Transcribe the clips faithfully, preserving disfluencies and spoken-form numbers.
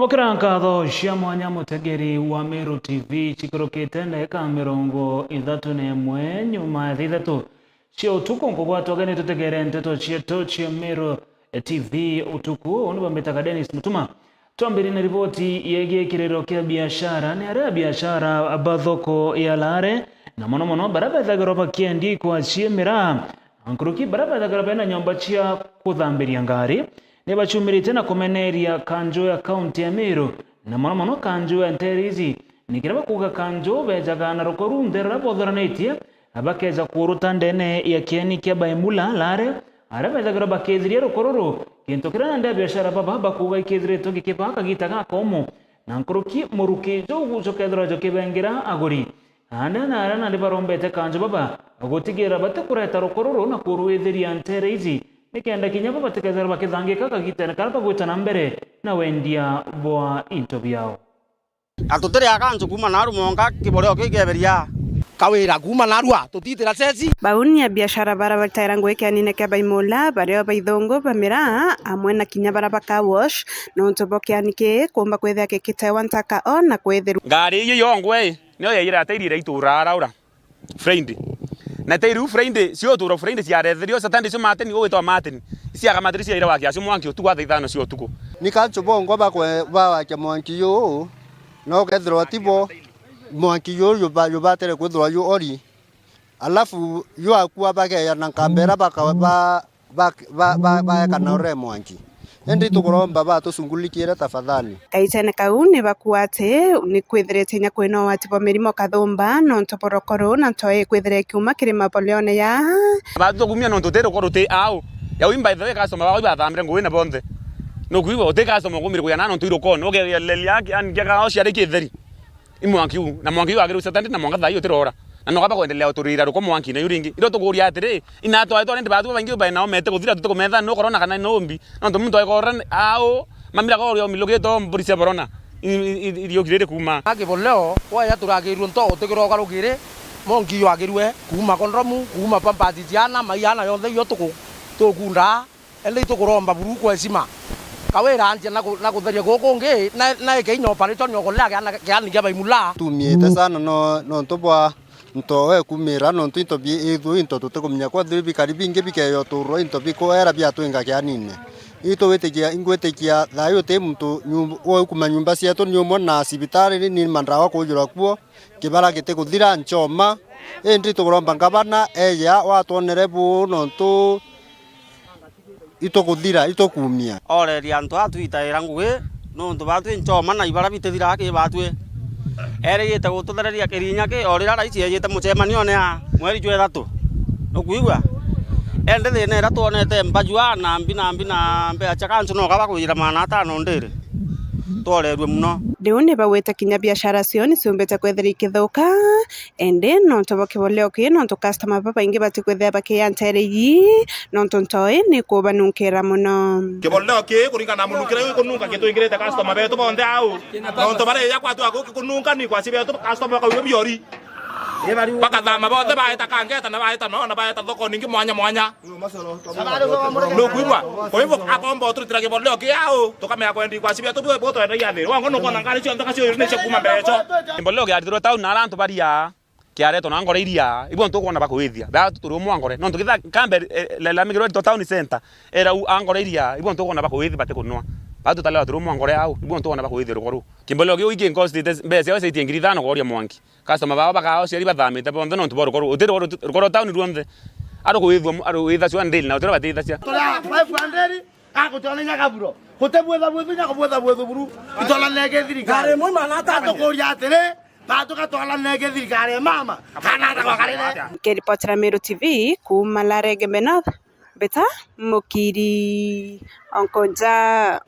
Kira nkatho cia mwanya, mutegeri wa Meru T V, cikurukite ndagika mirongo ithatu na imwe nyuma ya thaa ithatu cia utuku, nkugwatwa ugeni tutegere nteto cietu cia Meru T V utuku. Uu ni bambitaga Dennis Mutuma. Twambirie na riboti yegie kiriro kia biashara. Ni aria biashara ba thoko ya Lare, na mono mono baria bethagirwa bakiendi kwa cie miraa, na nkuruki baria bethagirwa bena nyomba cia kuthambiria ngari, ni bacumirite na kumeneria kanju ya kaunti ya Meru, na mono mono kanju ya Nterezi. Ni kiria bakuuga kanju bejaga na rukoru nthera ruria bothoranitie, bakeja kuruta ndene ya kieni kia Baimula Lare, aria bethagirwa bakithiria rukoru ruu, gintu kiria nandi abiashara baba bakuuga ikithiritwe gikibaa kagita gakomu, na nkuruki muruki juu jukethirwa jukibengera aguri. Aana na aria nandi barombete kanju baba gutigira batikureta rukoru ruu na kurwithiria ntere iji, nikenda kinya bo batikethirwa bakithangika kagitene karia bagwita na mbere na wendia bwa into biao. Na tutiri akanju kuuma naru mwanka kiboreo kikeberia. Kawira kuuma narua, tutitira ceci. Bau ni abiashara bara bataira ngugi kianine kia Baimula, bario baithungu ba miraa, amwe na kinya bara ba car wash, nontu bo kiani ki kuumba kwithia gikitewa ntaka o na kwithirwa. Ngari iji yongwe, niyo yaira atairi ira ituura araura. Friday. Na tairi u Friday, cio utuura Friday ciaretherio, Saturday cio Martin, ugwitwa Martin. Ciaga Martin ciaira wakia cio mwanki utuku, thaa ithano cia utuku. Ni kanju bongwa bakwe-, bawakia mwanki juu, na ukethirwa tibo, mwanki juu juba-, jubatire kwithirwa ju ori. Alafu ju akua bageya na nkambera baka-, ba-, ba-, ba-, ba-, baekana ure mwanki. Indi tukuromba batucungulikiire tafadhali. Kaitene kau ni bakua ati ni kwithirite inya kwina ugwati bwa mirimo kathumba, nontu bwa rukoru na ntoi ikwithira ikiuma kiri maboleone ya. Batu tukumia nontu ti rukoru ti au. Yau, by the way, customer bao ibathamire ngugi na bonthe. Nukwigua, uti customer ukumire kuya na nontu irukone. Ugeria leli yake, yani, kia kao ciari kitheri. I mwanki u, na mwanki u agirwe Saturday, na mwanka thaa ii utirora. Na no kaba kwendelea uturira ruko mwanki na yu ringi. Irio tukuria atiri, ina atwaitwa ni batu baingi bae nao mete kuthira, tutikumetha no corona kana no mbi. Nontu muntu aikora au, mamira ko rio milugito mburi cia borona. I, i, i, irio kiriri kuma. Akiboleo, waya turagirwe nto utikira ugarukire, monki yo agirwe, kuuma kondomu, kuuma pampers ciana, maiana yonthe iyo tuku-, tukunda. Indi itukuromba buru kwa heshima. Kawira anjia na ku-, na kutheria guku kungi, na, na ike inya operation yokolea kiana, kiani kia Baimula. Tumiite sana no, nontu bwa nto ekumira, nontu into bi-, ithuu into tutikumenya kwethirwa bikari bingi bikeyoturwa into bikuera biatwinga kianine. Itugwitikia, ingwitikia thayu uti muntu nyum-, ukuma nyumba cietu ni umwe na cibitari ni mandawa kujura kuo, kibara gitikuthira nchoma. Indi tukuromba ngavana eja watwonere buu nontu itukuthira, itukumia. Oreria antu aa twitaira ngugi, nontu batwi nchoma na ibara bitithiraga ki batwi. Erigite gututhereria kirinya ki, o riria raisi ejite mucemanione a mweri jwa ithatu. Nukwigua? Indi thina iria twonete mbajua na mbi na mbi na mbeca kancu no kaba kwijira magana atano ndiri. Tworerue muno. Riu ni bagwite kinya biashara cio ni ciumbite kwithira ikithuka, indi nontu bwa kiboleo ki, nontu customer babaingi batikwithira bakiya ntere ii, nontu ntoi ni kubanunkira mono. Kiboleo ki kuringana na munukire wi kununka gitwingirite customer betu bonthe au. Nontu bareja kwatwa guki kununka ni kwaci betu customer bakauga biori. Bakathama bonthe baeta Kangeta na baeta no na baeta thoko ningi mwanya mwanya. Nukwigua? Kwa hivyo akomba uturutira kiboleo kiao tukamenya kwendi kwaci betu bwe botwenda yathiri wango nukona ngari cionthe kacio ni cia kuma mbeco. Kiboleo kiaritiro town na aria antu baria. Kiaretwo na ngore iria, ibo ntukwona bakwithia. Ba tuturi umwe ngore. Nontu kitha kambe, eh, la, la migiro to town center. Era u angore iria, ibo ntukwona bakwithia batikunwa. Ba tutalewa turi umwe ngore au, ibo ntukwona bakwithia rukoru. Kimboleo kiu iki nkostite mbeca cio citie ngiri ithano koria mwanki. Customer bao bakao ciari bathamite bonthe nontu bwa rukoru. Utiri rukoru town ruonthe. Arukwithwa, arukwitha cio ndili na utira batithacia. Turi five hundred. Agutwara inya kaburo. Gutibwitha bwithu inya kubwitha bwithu buru. Itwaranege thirikari. Ngari imwe magana atano. Atukuria atiri, batu gatwaranege thirikari ya mama. Kana ata kwa karere. Nkiripotera Meru T V kuuma Larege North, Beta Mukiri, Onkonja.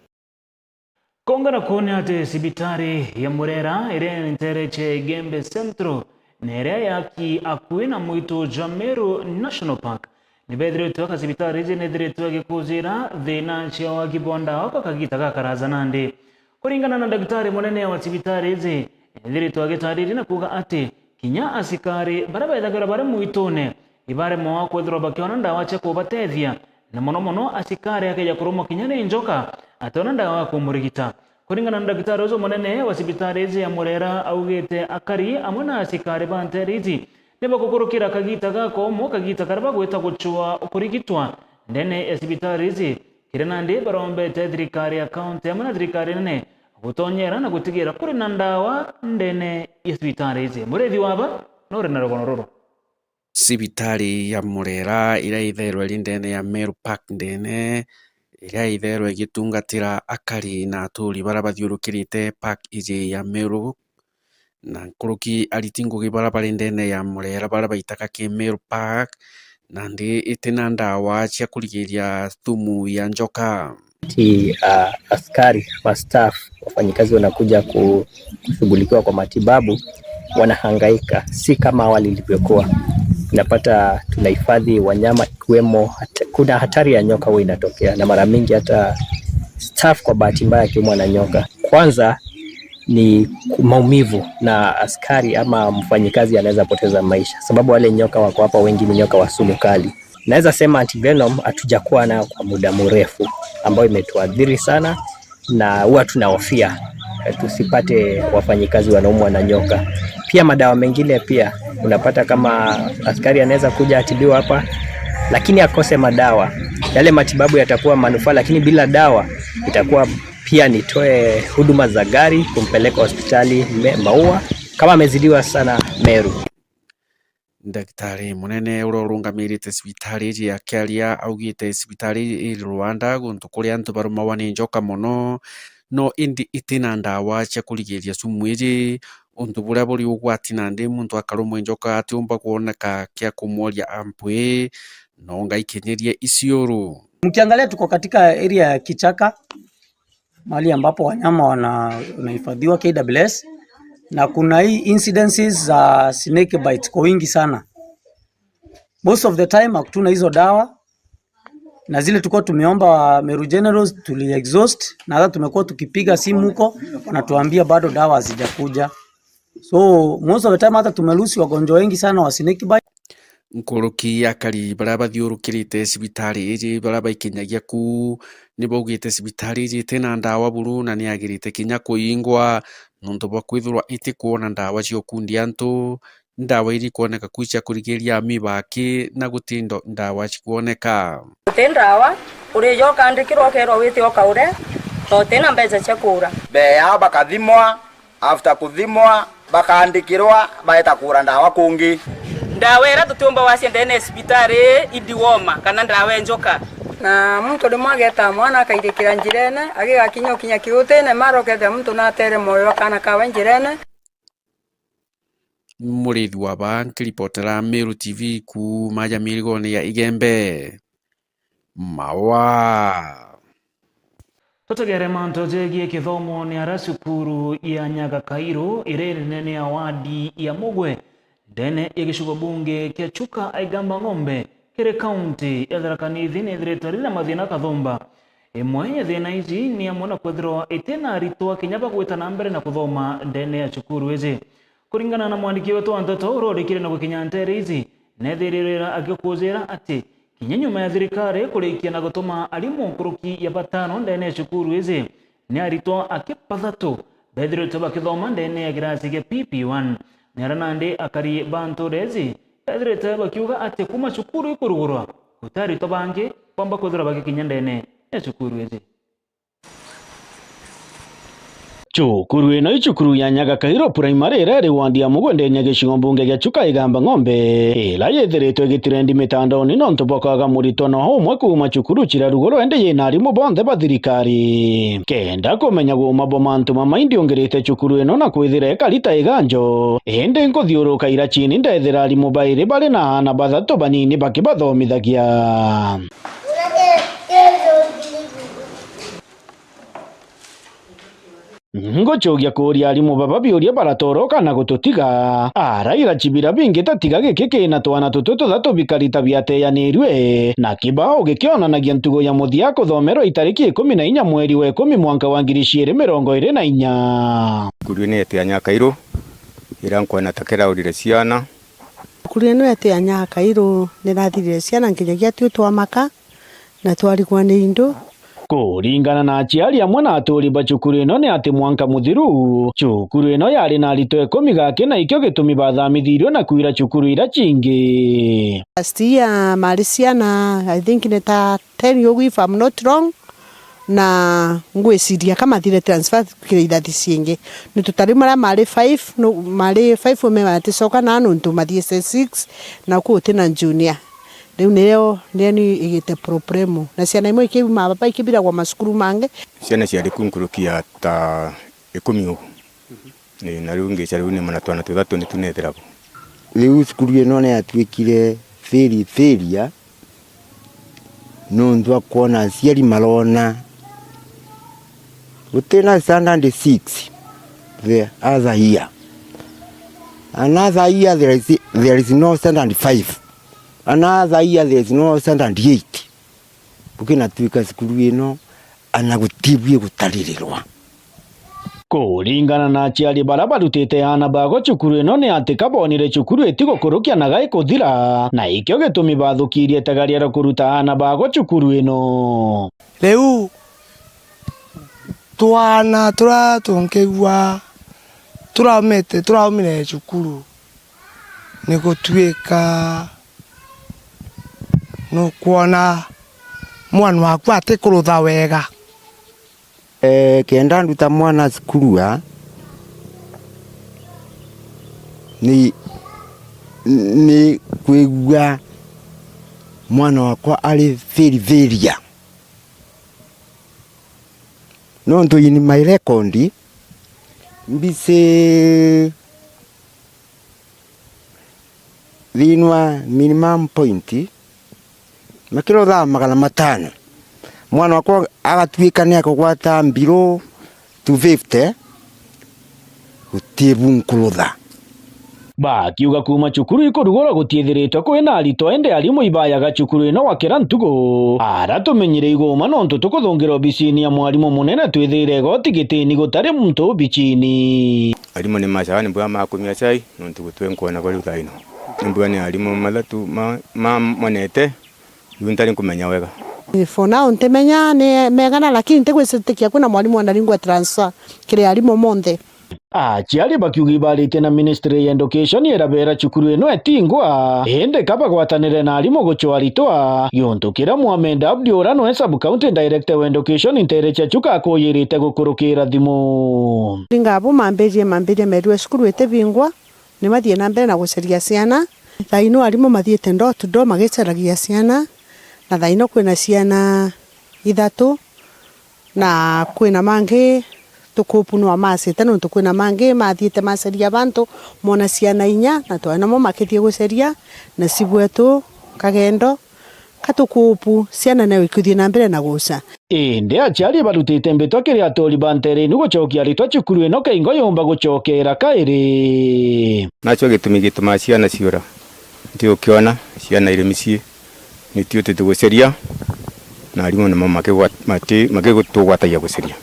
Kongana kuone ati cibitari ya Murera iria ntere cia Igembe Central na iria yaki akui na mwitu jwa Meru National Park Ni beethiritwe ka cibitari iji ni ithiritwe igikuujira thiina cia wagi bwa ndawa kwa kagiita gakaraja nandi. Kuringana na ndagitari munene wa cibitari iji, ni ethiritwe agitariria na kuuga ati kinya acikari baria beethagirwa bari mwitune ibaremwa kwithirwa bakiona ndawa cia kubateethia, na mono mono acikari akeeja kurumwa kinya ni njoka ationa ndawa ya kumurigita. Kuringana na ndagitari uju munene wa cibitari iji ya Murera, augite akari amwe na acikari ba nteere iji ni bagukurukira kagita gakomu, kagita karia bagwita gucua kurigitwa ndene ya cibitari iji, kiria nandi barombete thirikari ya kaunti amwe na thirikari nene gutonyera na gutigira kuri na ndawa ndene ya cibitari iji. Murithi waba nuri na rugono ruru. Cibitari ya Murera iria ithairwe iri ndene ya Meru Park ndene, iria ithairwe igitungatira akari na aturi baria bathiurukirite park iji ya Meru, na nkuruki ariti ngugi baria bari ndene ya Murera baria baitaga ki Meru Park, nandi itina ndawa cia kurigiria thumu ya njoka. Ti, ah, askari ama staff, wafanyikazi wanakuja ku-, kushughulikiwa kwa matibabu, wanahangaika, si kama awali ilivyokuwa. Unapata tunahifadhi wanyama ikiwemo hat-, kuna hatari ya nyoka huwa inatokea, na mara mingi hata staff kwa bahati mbaya akiumwa na nyoka. Kwanza ni maumivu, na askari ama mfanyikazi anaweza poteza maisha, sababu wale nyoka wako hapa wengi ni nyoka wa sumu kali. Naweza sema antivenom hatujakuwa nayo kwa muda mrefu, ambayo imetuathiri sana, na huwa tunahofia, eh, tusipate wafanyikazi wanaumwa na nyoka. Pia madawa mengine pia unapata kama askari anaweza kuja atibiwa hapa, lakini akose madawa. Yale matibabu yatakuwa manufaa, lakini bila dawa itakuwa pia nitoe huduma za gari kumpeleka hospitali Me-, Maua, kama amezidiwa sana Meru. Ndagitari munene uria urungamirite cibitari iji ya Kiaria augite cibitari iji iri Rwanda, guntu kuria antu barumagwa ni njoka mono, no indi itina ndawa cia kurigiria sumu iji, untu buria buri ugwati nandi muntu akarumwa njoka atiumba kwoneka kia kumworia ampwi, no ngaikinyirie iciuru. Mkiangalia tuko katika area ya kichaka, mahali ambapo wanyama wana-, wanahifadhiwa K W S, na kuna hii incidences za snake bites kwa wingi sana. Most of the time hatuna hizo dawa, na zile tulikuwa tumeomba Meru Generals tuli exhaust, na hata tumekuwa tukipiga simu huko, wanatuambia bado dawa hazijakuja. So most of the time hata tumelusi wagonjwa wengi sana wa snake bite. Nkuruki akari baria bathiurukirite cibitari iji baria baikinyagia ku, ni baugite cibitari iji itina ndawa buru na ni yagirite kinya kuingwa, nontu bwa kwithirwa itikwona ndawa cia ukundia antu, ndawa iria ikwoneka ku cia kurigiria amiba aki na guti ndo-, ndawa cikwoneka. Guti ndawa, urija ukandikirwa ukerwa wite ukaure, na utina mbeca cia kuura. Mbere yao bakathimwa, after kuthimwa, bakaandikirwa, baeta kugura ndawa kungi. Ndawa iria tutiumba wacia ndene ya cibitari ii, i dewormer kana ndawa ya njoka. Na muntu rimwe ageeta mwana akairikira njirene, agigakinya ukinya kiutine, mara ukethira muntu natere mwoyo wa kaana kawe njirene. Murithi wa baa nkiripotera Meru T V kuuma ja mirigone ya Igembe. Mawa. Tutegere mantu jegie kithomo ni ara cukuru ya Nyagakairu iri nene ya wadi ya Mugwe ndene ya gicigo bunge kia Chuka Igamba Ng'ombe kiri kaunti ya Tharaka Nithi nithiritwe riri na mathina kathumba. Imwe ya thina iji ni amwe na kwithirwa itina aritwa kinya bagwita na mbere na kuthoma ndene ya cukuru iji. Kuringana na mwandiki wetu wa nteto uria urikire na gukinya nteere iji, neethirire agikuujira ati kinya nyuma ya thirikari kurikia na gutuma arimu nkuruki ya batano ndene ya cukuru iji, ni aritwa aki bathatu beethiritwe bakithoma ndene ya kirasi gia P P one. Ni ara nandi akari ba ntuura iji beethirite bakiuga ati kuuma cukuru ikurugurwa, guti aritwa bangi boomba kwithirwa bagikinya ndene ya cukuru iji. Cukuru ino i cukuru ya Nyagakairu Primary iria iri wandi ya Mugwe ndene ya gicigo mbunge gia Chuka Igamba Ng'ombe, iria yithiritwe igitrendi mitandaoni nontu bwa kwaga muritwa no umwe kuuma cukuru cira ruguru, indi yina arimu bonthe ba thirikari. Kenda kumenya guuma bwa mantu mamai ndiungirite cukuru ino na kwithira ikari ta iganjo, indi nkuthiuruka ira chini ndethira arimu bairi bari na aana bathatu banini bakibathomithagia. Ngucugia kuuria arimu baba biuria baratoroka na gututiga. Araira Chibira bingi ta tiga giki kina twana tutu tuthatu bikari ta biateyanirue, na kibao gikionanagia ntugo ya muthia kuthomerwa itariki ikumi na inya mweri wa ikumi mwanka wa ngiri ciiri mirongo iri na inya. Cukuru ino yetu ya Nyakairu, ira nkwona ta kiraurire ciana. Cukuru ino yetu ya Nyakairu nirathirire ciana nginyagia tui twamaka na twarigwa ni indu. Kuringana na aciari amwe na aturi ba cukuru ino ni ati mwanka muthiru, cukuru ino yari na aritwa ikumi gaki, na ikio gitumi bathamithirio na kwira cukuru iria cingi. Last year mari ciana, I think ni ta ten ugu, if I'm not wrong, na ngwiciria ka mathire transfer kiri ithathi cingi. Ni tutari maria mari five, no, mari five me baticoka na nontu mathie S S six, na ku uti na junior. Riu niyo, niyo ni igite problem. Na ciana imwe ikiuma baba ikibiragwa macukuru mangi. Ciana ciari ku nkuruki ya ta ikumi ugu. Ii, na riu ngica riu ni mana twana tuthatu ni tunethira bo. Riu cukuru ino ni yatuikire fail failure, nontu akwona aciari marona gutina standard six the other year. Another year there is, there is no standard five. Another year there is no standard eight. Bukinatuika cukuru ino ana gutibui gutaririrwa. Kuringana na aciari baria barutite aana bago cukuru ino, ni ati ka bonire cukuru itigukurukia na ga ikuthira, na ikio gitumi bathukirie itagaria ria kuruta aana bago cukuru ino. Riu twana turia tunkigua turaumite, turaumire cukuru, ni gutuika nukwona mwana waku atikurutha wega. Eh, kenda nduta mwana cukuru a, ni, ni kwigua mwana wakwa ari fail failure. Nontu in my record, mbisi thiini wa minimum point, makirothaa magana matano. Mwana wakwa agatuika ni akugwata below two fifty, guti bu nkurutha. Bakiuga kuuma cukuru ikurugurwa gutiithiritwe kwina aritwa, indi arimu ibayaga cukuru ino gwa kira ntugu. Ara tumenyire iguma nontu tukuthungira obisini ya mwarimu munene, twithiire igoti gitini gutari muntu obisini. Arimu ni macaga ni mbua makumia cai, nontu gutwe nkwona bari uthaino. Ni mbua ni arimu mathatu ma, ma monete, riu ntari nkumenya wega. For now ntimenya ni megana, lakini ntigwicitikia kwina mwarimu anaringwa transfer kiri arimu monthe. Aciari bakiuga ibaritie na Ministry ya Education irabera cukuru ino itingwa, indi ka bagwatanire na arimu gucwa aritwa, giuntu kiria Mohamed Abdi uria nwe Sub County Director wa Education ntere cia Chuka akuyirite gukurukira thimu. Ringa abo mambirie, mambirie merue cukuru itibingwa, ni mathie na mbere na guceria ciana. Thaino arimu mathiite door to door magicaragia ciana, na thaino kwina ciana ithatu. Na kwina mangi tukupu nwa macite, nontu kwina mangi mathiite maceria bantu, mona ciana inya, na twae namo makithie guceria, na cibwetu kagendo, ka tukupu ciana nayo ikuthie na mbere na guca. Indi aciari barutite mbitwa kiri aturi ba ntere inu gucokia aritwa cukuru ino kaingo yumba gucokera kairi. Nacio gitumi gitumaa ciana ciura, nti ukiona ciana iri micii, nitio tutiguceria, na arimu namo makigwa-, mati-, makigutugwatagia guceria.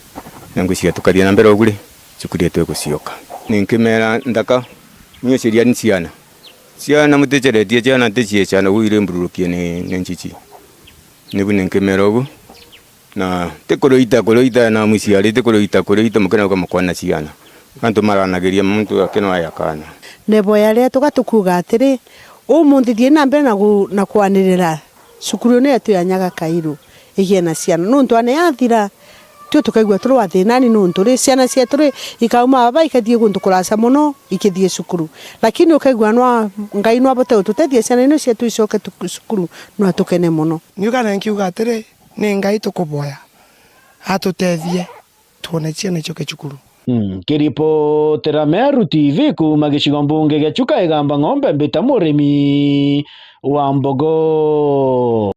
Na ngwiciria tukathie na mbere ugu ri, cukuru yetu igucioka. Ninkimera nthaka, ni uceria ni ciana. Ciana muticeretie ciana ticieca na uu iri mbururukie ni, ni ncici. Nibu ninkimera ugu. Na ti kuruita, kuruita na muciari, ti kuruita, kuruita mukinauga mukwana ciana. Antu maranagiria muntu akinwaya kana. Nebo ya rietu gatukuuga atiri, umunthi thii na mbere na gu-, na kwanirira cukuru ino yetu ya Nyaga Kairu igie na ciana. Nontu ane yathira, tio tukaigua turi wa thinani nontu ri, ciana cietu ri, ikauma baba ikathii guntu kuraca mono ikithii cukuru. Lakini ukaigua nwa Ngai nwabote gututethia ciana ino cietu icoke tu-, cukuru, nwa tukene mono. Niuga na nkiuga atiri, ni Ngai tukuboya atutethie twone ciana icoke cukuru. Mm, nkiripotera Meru T V kuuma gicigo mbunge gia Chuka Igamba Ng'ombe, mbita murimi wa mbogo.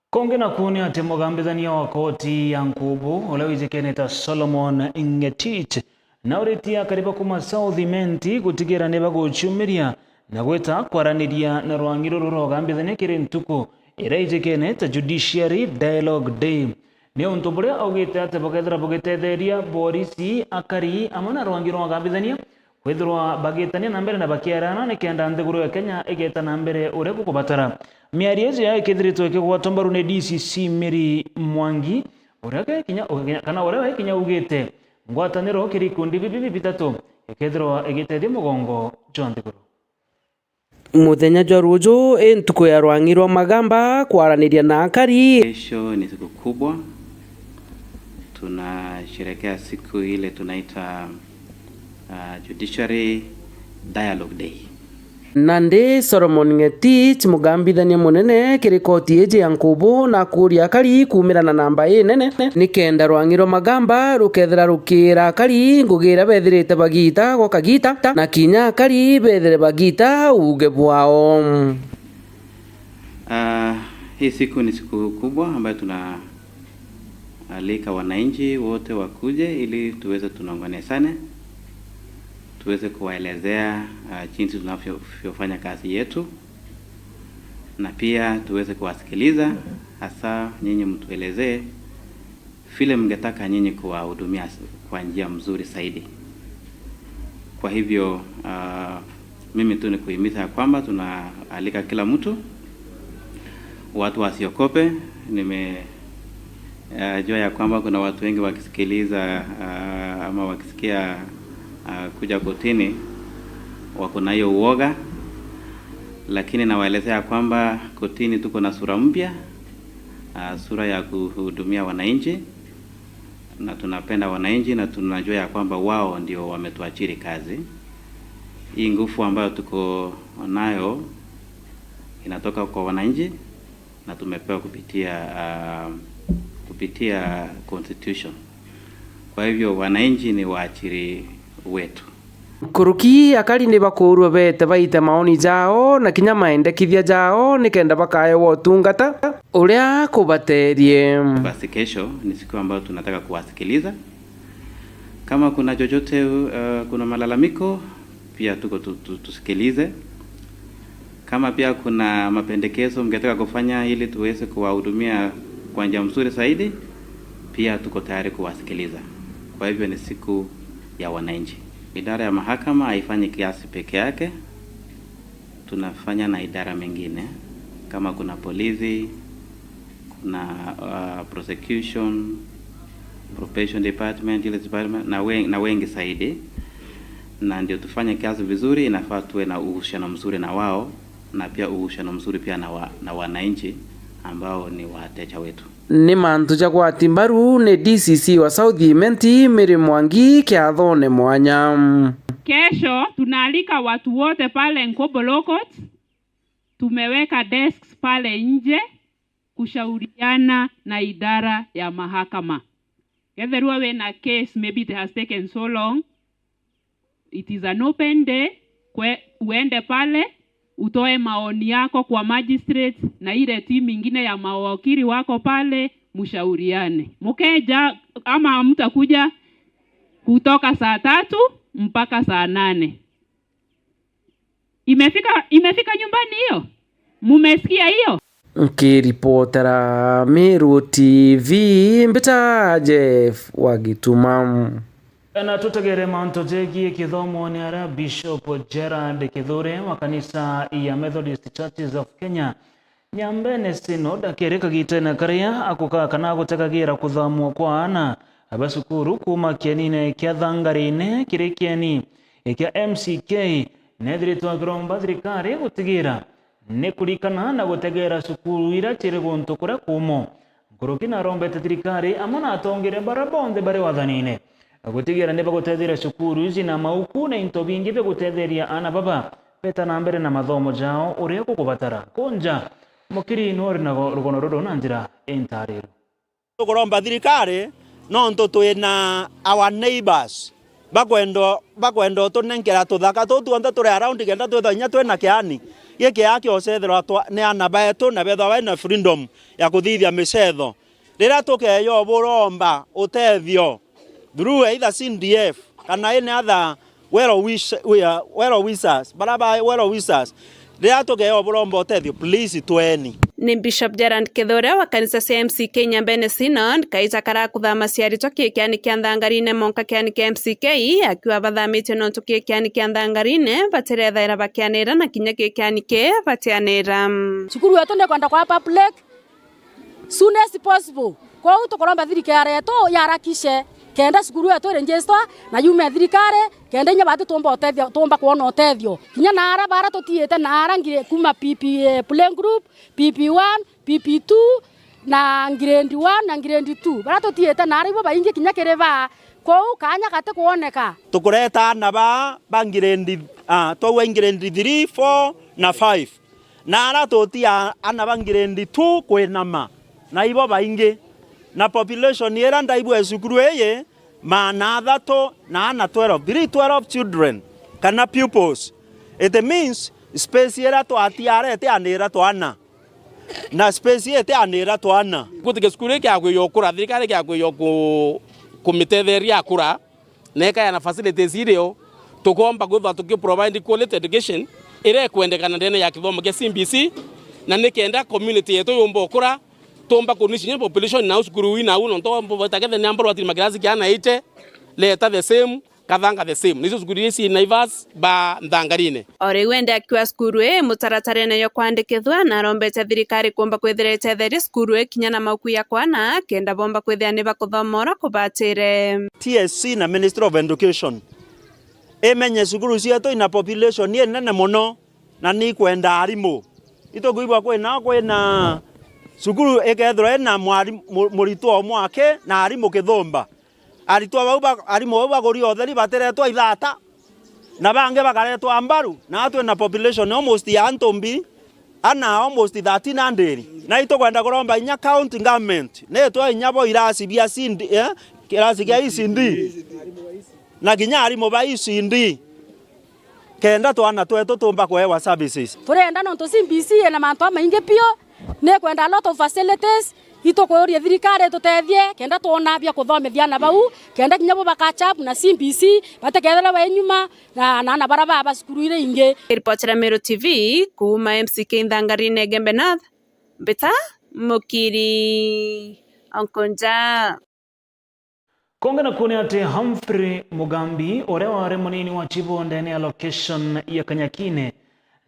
Kungi naku ni ati mugambithania wa koti ya Nkubu, uria wijikene ta Solomon Ngetich, nauritie akari ba kuuma South Imenti gutigira ni baguciumiria na gwita kwaraniria na rwangi ruru rwa ugambithania kiri ntuku iria ijikene ta Judiciary Dialogue Day. Ni untu buria augite ati bukethira bugitetheria borisi, akari amwe na rwangi rwa ugambithania kwithirwa bagitania na mbere na bakiarana nikenda nthiguru ya Kenya igeta na mbere uria gukubatara. Miario iji ikithiritwe ikigwatwa mbaru ni D C C Mary Mwangi, uria gekinya, ugekinya, kana uria wekinya ugite ngwataniro kiri ikundi bibi bitatu ikethirwa igitethia mugongo jwa nthiguru. Muthenya jwa ruju i ntuku ya rwang'i rwa Magamba kwaraniria na akari. Kesho ni siku kubwa, tunasherekea siku ile tunaita, uh, Judiciary Dialogue Day. Nandi Solomon Ng'etich, mugambithania munene kiri koti iji ya Nkubu, na akuuria akari kuumirana na namba inene, nikenda rwang'i rwa Magamba rukethira rukiira akari ngugi iria bethirite bagiita gwa kagiita, na kinya akari bethire bagiita uuge bwao. Ah, hii siku ni siku kubwa ambayo tunaalika wananchi wote wakuje ili tuweze tunongonesane, tuweze kuwaelezea, ah, jinsi tunavyofanya kazi yetu, na pia tuweze kuwasikiliza, hasa nyinyi mtuelezee vile mngetaka nyinyi kuwahudumia s-, kwa njia mzuri zaidi. Kwa hivyo, ah, mimi tu ni kuhimiza ya kwamba tunaalika kila mtu, watu wasiogope. Nime, ah, jua ya kwamba kuna watu wengi wakisikiliza, ah, ama wakisikia, ah, kuja kotini, wako na hiyo uoga, lakini nawaelezea kwamba kotini tuko na sura mpya, ah, sura ya kuhudumia wananchi, na tunapenda wananchi na tunajua ya kwamba wao ndio wametuachiri kazi. Hii nguvu ambayo tuko nayo inatoka kwa wananchi na tumepewa kupitia, ah, kupitia constitution. Kwa hivyo wananchi ni waachiri wetu. Nkuruki akari ni bakuurua beete baite maoni jao na kinya maendekithia jao nikenda bakaewa utungata uria kubateerie. Basi kesho ni siku ambayo tunataka kuwasikiliza. Kama kuna chochote, uh, kuna malalamiko, pia tuko tu-, tu-, tusikilize. Kama pia kuna mapendekezo mngetaka kufanya ili tuweze kuwahudumia kwa njia mzuri zaidi, pia tuko tayari kuwasikiliza. Kwa hivyo ni siku ya wananchi. Idara ya mahakama haifanyi kiasi peke yake, tunafanya na idara mengine, kama kuna polisi, kuna, uh, prosecution, probation department, justice department, na wen-, na wengi zaidi. Na ndio tufanye kazi vizuri, inafaa tuwe na uhusiano mzuri na wao, na pia uhusiano mzuri pia na wa-, na wananchi ambao ni wateja wetu. Ni mantu ja gwati mbaru ni D C C wa South Imenti, Mary Mwangi, kiathone mwanya. Kesho tunaalika watu wote pale Nkobolokot. Tumeweka desks pale nje kushauriana na idara ya mahakama. Kethirwa wina case, maybe it has taken so long, it is an open day. Kwe-, uende pale, utoe maoni yako kwa magistrate na ile timu ingine ya mawakili wako pale, mshauriane. Mkeja ama mtakuja kutoka saa tatu mpaka saa nane. Imefika, imefika nyumbani hiyo? Mumesikia hiyo? Nkiripotera Meru T V, mbita Jeff wa Gituma. Na tutegere mantu jegie kithomo ni aria Bishop Gerard Kithure wa kanisa ya Methodist Churches of Kenya Nyambene Synod akiri kagitene karia akukaa kana gutekagira kuthamwa kwa aana ba cukuru kuuma kienine kia Thangarine kiri kieni kia M C K, nethiritwe akiromba thirikari gutigira ni kurikana na gutegera cukuru iria ciri guntu kuria kuumo. Nkuruki narombete thirikari amwe na atongeria baria bonthe bari wathanine gutigira ni bagutetheria cukuru ici na mauku na into bingi bia gutetheria aana baba beta na mbere na mathomo jao uria gukubatara. Kunja, Mukiri ni uri na go-, rugono ruru na njira intariru. Tukuromba thirikari, nontu twina our neighbors bakwenda, bakwenda utunenkera tuthaka tuu tuonthe turi around, kenda twithwa inya twina kiani gikiaa kia ucethirwa twa, ni aana betu, na bethwa bena freedom ya kuthithia micetho. Riria tukeeja uburomba utethio through either C D F kana any other well wish-, we are well wishers, baria ba well wishers, riria tukeeja uburomba utethio, please tweni. Ni Bishop Gerald Kithure wa kanisa cia M C K Nyambene Synod kaija karakuthama ciaritwa ki kiani kia Nthangarine monka kiani kia M C K, akiuga bathamitie nontu ki kiani kia Nthangarine batirethaira bakianira na kinya ki kiani ki batianira. Cukuru yetu ni kwenda kwa public soon as possible. Kwou tukuromba thirikari yetu yarakishe kenda cukuru yetu iregister na yume thirikari, kenda inya bati tumba utethio, tumba kwona utethio. Kinya naara bara tutiite naara ngire kuma P P, eh, playgroup, P P one, P P two, na grade one na grade two. Bara tutiite naara ibo baingi kinya kiri baa. Kwou kaanya gati kwoneka. Tukureta aana baa ba grade, ah, twaua grade three, four na five. Na ara tutia aana ba grade two kwinama, na ibo baingi. Na population ira ndaigua e cukuru iji, maana athatu na aana twelve, three twelve children, kana pupils. It means space ira twatia ara itianira twana. Na space ii itianira twana. Gutike cukuru ikiakwija ukura, thirikari ikiakwija ku-, kumitetheria akura, na ikaeana facilities irio, tukomba kwithwa tuki provide quality education iria ikwendekana ndene ya kithomo kia C B C, na nikenda community yetu yumba ukura, tumba kunishi population nau cukuru ii nau, nontu bwita kethe ni ambarwa tirima kirasi kia ana eighty, leta the same, Kathanga the same. Nicio cukuru iria ci Naivas ba Nthangarine. O riu ende akiwa cukuru ii, mutaratarene yo kwandikithua, na arombete thirikari kumba kwithira itetheria cukuru ii kinya na mauku ya kwana, kenda bomba kwithira ni bakuthoma uria kubatire. T S C na Ministry of Education imenye cukuru cietu ina population inene mono, na ni ikwenda arimu. Itukwigua kwina, kwina cukuru ikethirwa ina mwarimu, mu-, muritwa umwe aki na arimu kithumba. Aritwa bau ba-, arimu bau baguri utheri batiretwa ithata, na bangi bakaretwa mbaru, na twina population almost ya antu mbi ana almost thirteen hundred. Na itukwenda kuromba inya county government, nitwe inya bo irasi bia C D, eh, kirasi kia E C D, na kinya arimu ba E C D. Kenda twana twetu tumba kuewa services. Turenda nontu C B C ina mantu amaingi piu, ni kwenda a lot of facilities, itukuuria thirikari itutethie, kenda twona bia kuthomithia ana bau, kenda kinya bo ba catch up na C B C, batikethirwe bai nyuma na, na ana bara baa ba cukuru iria ingi. Ripoti ya Meru T V, kuuma M C K Nthangarine Igembe North, Mbita Mukiri Onkonja. Konge na kuone ati Humphrey Mugambi, uria wari munini wa chibo ndene ya location ya Kanyakine,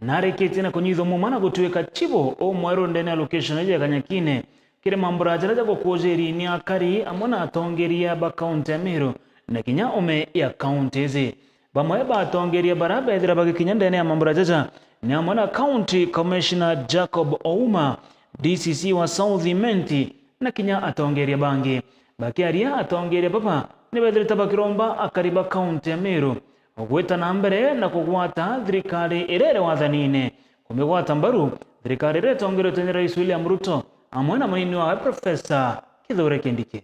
narikitie na kunyithwa muma na gutuika chibo umweru ndene ya location ya Kanyakine, kiri mambura jaria ja gukujiri ni akari amwe na atongeria ba kaunti ya Meru na kinya ume ya kaunti iji. Bamwe ba atongeria bara bethira bagikinya ndene ya mambura jaja ni amwe na County Commissioner Jacob Ouma, D C C wa South Imenti, na kinya atongeria bangi. Bakiaria, atongeria baba ni bethirite bakiromba akari ba kaunti ya Meru gwita na mbere na kugwata thirikari iria iri wathanine, kumigwata mbaru thirikari iria itongeretwe ni Rais William Ruto amwe na munini wawe Professor Kithure Kindiki.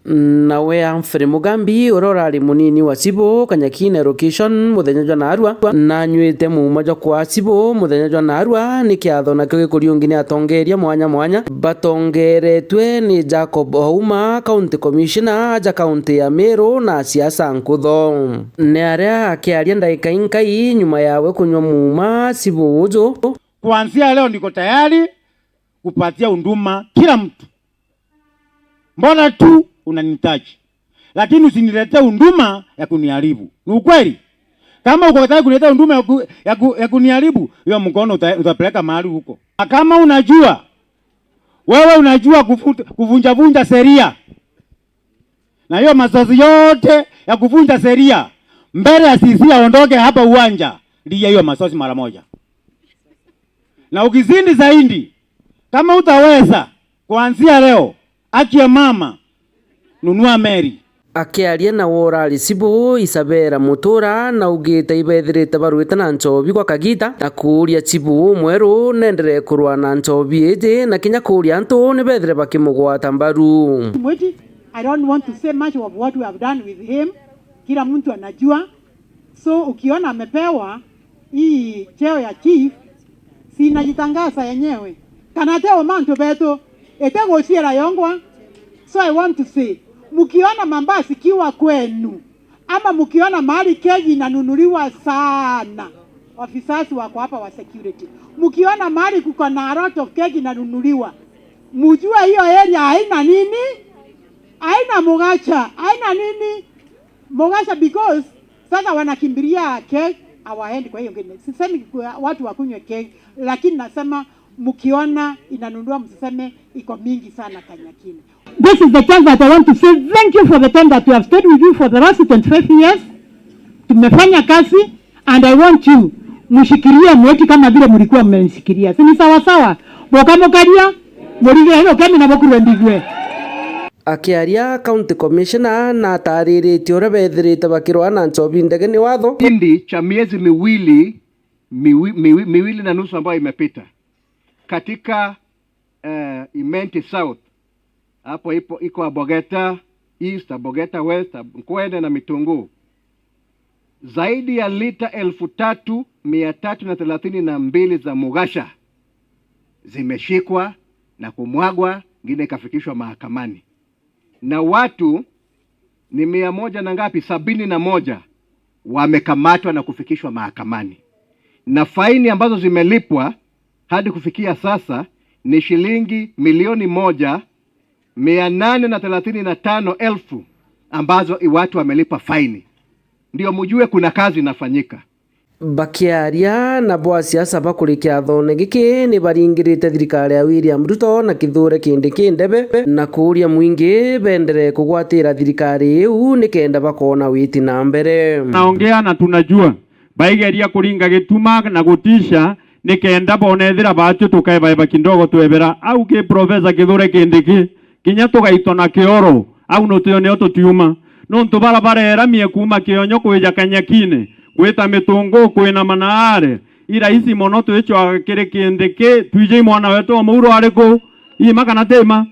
Nawe Humphrey Mugambi, uria urari munini wa Cibu, Kanyakine location, muthenya jwa naarua, nanyuite muuma jwa kwa Cibu muthenya jwa naarua, ni kiatho nakio gikuriungi ni atongeria mwanya mwanya, batongeretwe ni Jacob Ouma, County Commissioner ja kaunti ya Meru, na siasa nkutho. Ni aria akiaria ndaika inkai nyuma yawe kunywa muuma Cibu uju. Kuanzia leo niko tayari kupatia huduma kila mtu. Mbona tu unanihitaji? Lakini usiniletee huduma ya kuniharibu. Ni ukweli? Kama uko tayari kuniletea huduma ya ku-, ya ku-, ya kuniharibu, hiyo mkono uta-, utapeleka mahali huko. Na kama unajua, wewe unajua kufu-, kuvunja vunja sheria, na hiyo mazoezi yote ya kuvunja sheria, mbele ya C C aondoke hapa uwanja, lia hiyo mazoezi mara moja. Na ukizidi zaidi, kama utaweza, kuanzia leo, haki ya mama, nunua meli. Akiaria nawe urari Cibu, Isabella Mutura, naugite ibethirite barwite na nchobi gwa kagita, na kuuria Cibu umweru nenderee kurwa na nchobi iji, na kinya kuuria antu nibethire bakimugwata mbaru. Mwiti, I don't want to say much of what we have done with him. Kila mtu anajua. So ukiona amepewa hii cheo ya chief, si inajitangaza yenyewe. Kana teo mantu betu, ete guciara yongwa. So I want to say, mkiona mambasi kiwa kwenu, ama mkiona mahali keki inanunuliwa sana, officers wako hapa wa security, mkiona mahali kuko na a lot of keki inanunuliwa, mjue hiyo area haina nini? Haina mugacha, haina nini? Mogasha, because sasa wanakimbilia keg, hawaendi kwa hiyo ingine. Sisemi kwa watu wakunywe keg, lakini nasema Mkiona inanunua, msiseme iko mingi sana Kanyakine. This is the chance that I want to say thank you for the time that we have stayed with you for the last twenty-five years. Tumefanya kazi and I want you mshikilie mweti kama vile mlikuwa mmenishikilia. Si ni sawa sawa? Boka mukaria, murigire rukemi na bukurwe mbigwe. Akiaria, County Commissioner natariritie uria bethirite bakirwa na nchobi ndege ni watho. Kipindi cha miezi miwili, miwi-, miwi-, miwili na nusu ambayo imepita katika, eh, Imenti South, hapo ipo, iko Abogeta East, Abogeta West, Ab-, Nkwene na Mitunguu, zaidi ya lita elfu tatu mia tatu na thelathini na mbili za mugasha zimeshikwa na kumwagwa, ngine ikafikishwa mahakamani. Na watu ni mia moja na ngapi? Sabini na moja wamekamatwa na kufikishwa mahakamani. Na faini ambazo zimelipwa hadi kufikia sasa ni shilingi milioni moja, mia nane na thelathini na tano elfu ambazo i-, watu wamelipa faini. Ndio mjue kuna kazi inafanyika. Bakiaria, nabo asiasa bakuri kiathone giki ni baringirite thirikari ya William Ruto na Kithure Kindiki ndebe na kuuria mwingi bendere kugwatira thirikari iu nikenda bakona witi na mbere. Naongea na tunajua, baigeria kuringa gituma na gutisha nikenda bonethira batio tukaebaeba kidogo twebera au ki Professor Kithure Kindiki. Kinya tugaitwa na kioro, au nutio nio tutiuma. Nontu bara bareeramie kuuma Kionyo kwija Kanyakine, gwita Mitunguu, kwinama na aare, i raisi mono twicwa kiri Kindiki, twije i mwana wetu o Muru ari ku? Ima kana ti ima?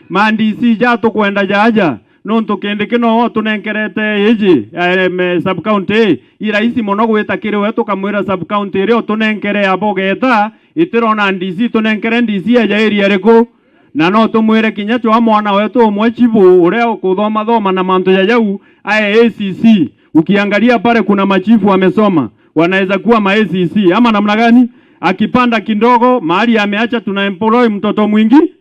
Ma D C ja tukwenda jaja, nontu Kindiki no utunenkerete iji, em, sub county ii, i raisi mono gwita kiri we tukamwira sub county iria utunenkere abo geeta, itirona D C, tunenkere D C aja area iriku? Na no tumwire kinya cwa mwana wetu umwe chibu uria ukuthoma thoma na mantu ja jau, ae A C C. Ukiangalia pale kuna machifu wamesoma, wanaweza kuwa ma A C C ama namna gani? Akipanda kidogo, mahali ameacha tuna employ mtoto mwingi.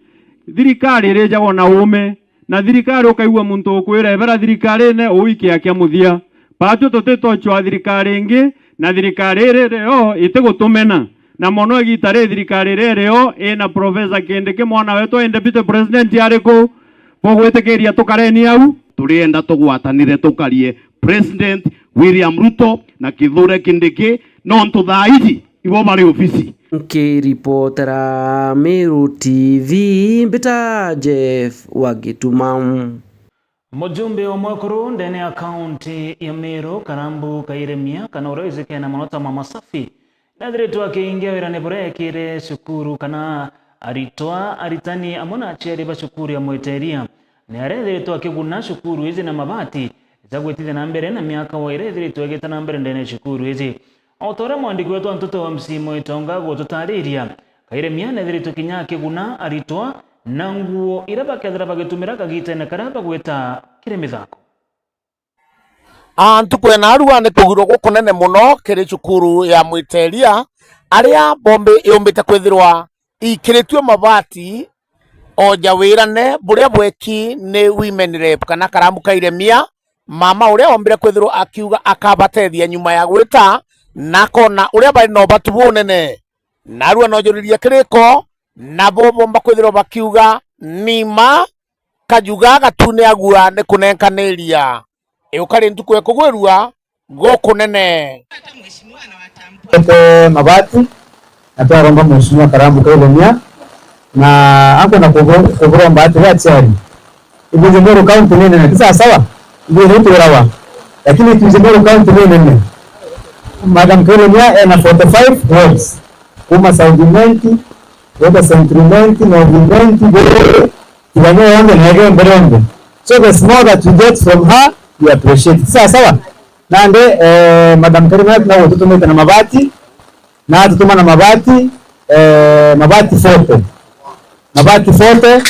Thirikari irijagwa na uume, na thirikari ukaigua muntu ukwira ebera thirikarine uu ikia kia muthia. Batio tutitochwa thirikari ingi, na thirikari iri rio itigutumena. Na mono igita ri thirikari iri rio ina Professor Kindiki mwana wetu ai deputy president ari ku? Bugwitikiria tukareni au? Turienda tugwatanire tukarie President William Ruto na Kithure Kindiki, nontu thaa iji ibo bari ofisi. Nkiripotera Meru T V, mbita Jeff wa Gituma. Mujumbe umwe kuru ndene ya kaunti ya Meru, Karambu Kairemia, kana uria wijikene mono ta Mama Safi, nethiritwe akiingia wirane buria ekire cukuru kana aritwa, aritani amwe na aciari ba cukuru ya Mwiteria. Ni arethiritwe akiguna cukuru iji na mabati ja gwitithia na mbere na miaka wa iria ithiritwe igita na mbere ndene ya cukuru iji. O ta uria mwandiki wetu wa nteto wa M C Mwitonga gututariria, Kairemia nethiritwe kinya akiguna aritwa na nguo iria bakethira bagitumira kagitene karia bagwita kiri mithako. A, ntuku ya narua ni kugirwa gukunene mono kiri cukuru ya Mwiteria, aria bombi yumbite kwithirwa ikiritue mabati o ja wirane buria bweki ni women rep kana Karambu Kairemia, mama uria ombire kwithirwa akiuga akabatethia nyuma ya gwita na akona uria bari na ubatu bunene. Narua nojuririe kiriko, nabo bomba kwithirwa bakiuga, "Ni ma, kajuga gatune agua ni kunenkaniria." Iuka ri ntuku ya kugwirua gukunene. Ete mabati, na twaromba Mheshimiwa Karambu Kairemia, na akwenda kubu-, kuburomba atiri aciari. Ithuĩ Meru County ni nene, ti sawa sawa? Ithuĩ nĩ twĩrawa. Lakini ithuĩ Meru County ni nene. Madam Kairemia ena forty-five wards. Kuma South Imenti, gweta Central Imenti, North Imenti, Buru, Tigania yonthe na Igembe rionthe. So the small that we get from her, we appreciate. Ti sawa sawa? Nandi, eh, Madam Kairemia no gututumite na mabati, na atutuma na mabati, eh, mabati forty. Mabati forty,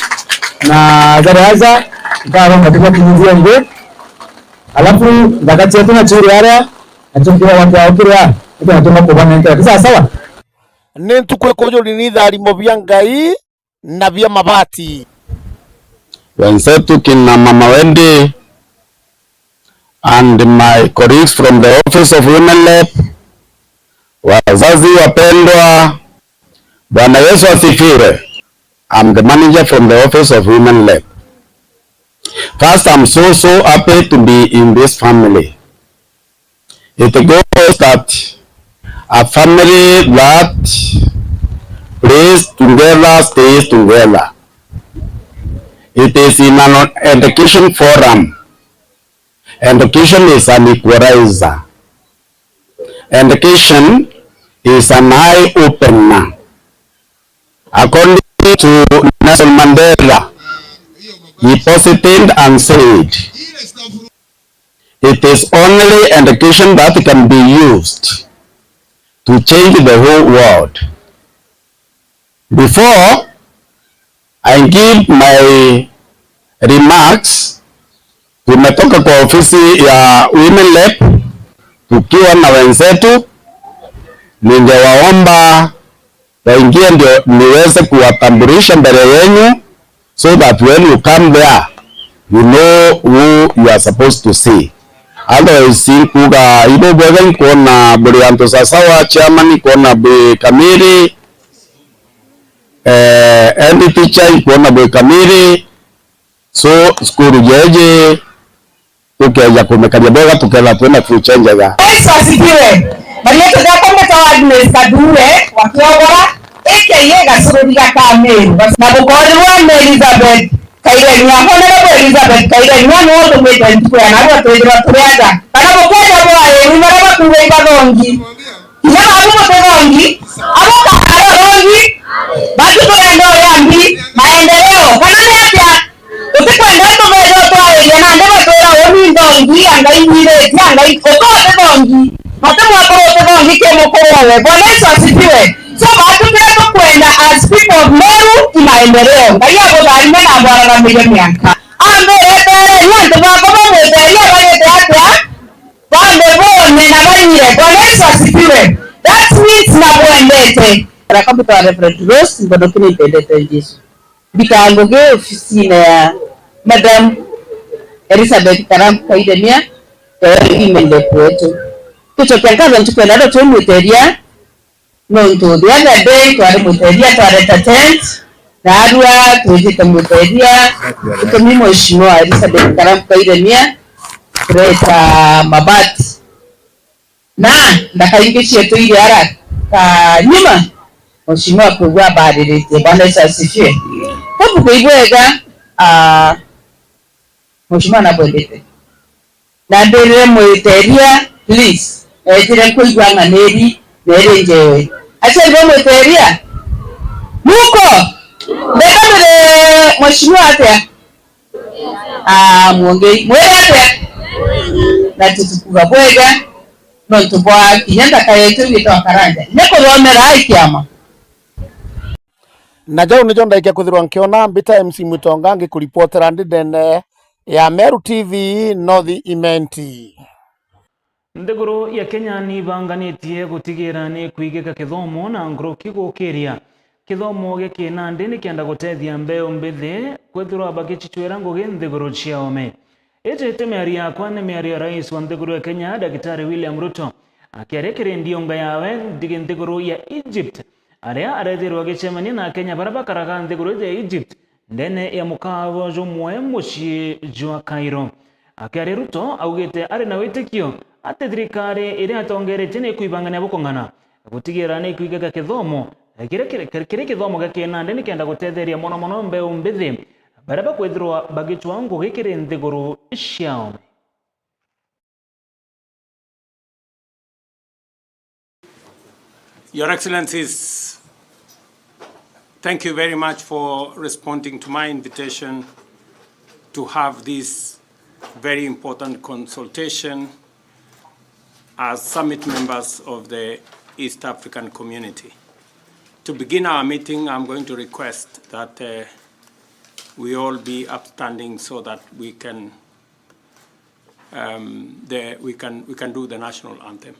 na jari aja, nkaromba tubakinyithie ngi. Alafu, nthaka cietu na chiri aria, nacio kira watu aukire a, ndio natuma kubanenkera. Ti sawa sawa? Ni ntuku ikujuri ni itharimo bia Ngai na bia mabati. Wenzetu kina Mama Wendy and my colleagues from the Office of Women Rep, wazazi wapendwa, Bwana Yesu asifiwe. I'm the manager from the office of Women Lab. First, I'm so, so happy to be in this family. It goes that a family that plays together stays together. It is in an education forum. Education is an equalizer. Education is an eye opener. According to Nelson Mandela, he posited and said, it is only education that can be used to change the whole world. Before I give my remarks, tumetoka kwa ofisi ya Women Lab tukiwa na wenzetu. Ningewaomba waingie ndio niweze kuwatambulisha mbele yenu, so that when you come there, you know who you are supposed to see. Otherwise, nkuga ibo bwega, nkuona buri antu sasawa, chairman, nkuona bwi kamiri, eh, head teacher, nkuona bwi kamiri. So, cukuru jeje, tukeja kumikaria bwega, tukethira twina future njega. Yesu asifiwe. Marietwa riakwa mbitagwa Agnes Kadure wa Kiogora, A K A Gacururi ga Kameru. Na bukorirwa ni Elizabeth Kairemia, Honorable Elizabeth Kairemia, niwe utumite ntuku ya narua twithirwa turi aja. Kana bukweja bwa iri baria bakuuga ibathongi. Kinya babu butithongi, abo kaara thongi, batu turenda uria mbi, maendeleo. Kana ni atia? Tutikwenda tubeja twariria nandi batwira uni nthongi ya Ngai, mwiritie ya Ngai, uka utithongi, mati mwakuru utithongi ki mukuru owe. Bwana Yesu asifiwe. So, batu kiria tukwenda as people of Meru ni maendeleo. Ngai abutharime na abwararamirie miaka. Ambiretere ni antu bakwa bamwiteria barite atia? Bambe bone na banyire. Bwana Yesu asifiwe. That means na bwendete. Raka mbitwa Reverend Rose, mbonokine ipendete Jesu. Mbikaa ngugi ofisine ya Madam Elizabeth Karam Kairemia, ya women rep wetu. Tucokia nkatho ntuku ya narua twimwiteria, nontu the other day twari mwiteria, twareta tent, na arua twitite mwiteria, gitumi Mheshimiwa Elizabeth Karam Kairemia kureta mabati. Na ndakaingi cietu iri ara ka nyuma, Mheshimiwa kwigua abariritie. Bwana Yesu asifiwe. Kobu kwigwega, ah, Mheshimiwa nabwendete. Na ndwirire mwiteria, please, ejire kwigua ng'aniri na iri njewe. Aciari ba mwiteria, muko? Ndeka mbere Mheshimiwa atia? Ah, mwongei. Mwire atia? Na tutukuga bwega, nontu bwa kinya ndaka yetu igitwa karanja. Ni kuthomera ai kiama. Na jau nijo ndaikia kwithirwa nkiona mbita M C Mwitonga ngikuripotera ndi ndene ya Meru T V North Imenti. Nthiguru ya Kenya ni ibanganitie gutigira ni kwigika kithomo na nkuruki gukiria kithomo gia kinandi nikenda gutethia mbeu mbithi kwithirwa bagicicwira ngugi nthiguru cia ome. Iji ti miario yakwa, ni miario ya Rais wa nthiguru ya Kenya, Daktari William Ruto, akiaria kiri ndiunga yawe ndigi nthiguru ya Egypt, aria arethirwa agicemania na Akenya baria bakaraga nthiguru iji ya Egypt, ndene ya mukawa jumwe mucii jwa Cairo. Akiaria, Ruto augite ari na witikio ati thirikari iria atongeretie ni ikwibangania bukung'ana gutigira ni ikwigika kithomo kiri, kiri, kiri kithomo gia kinandi nikenda gutetheria mono mono mbeu mbithi baria bakwithirwa bagicwa ngugi kiri nthiguru ciao. Your Excellencies, thank you very much for responding to my invitation to have this very important consultation as summit members of the East African Community. To begin our meeting, I'm going to request that, uh, we all be upstanding so that we can um, the, we can, we can do the national anthem.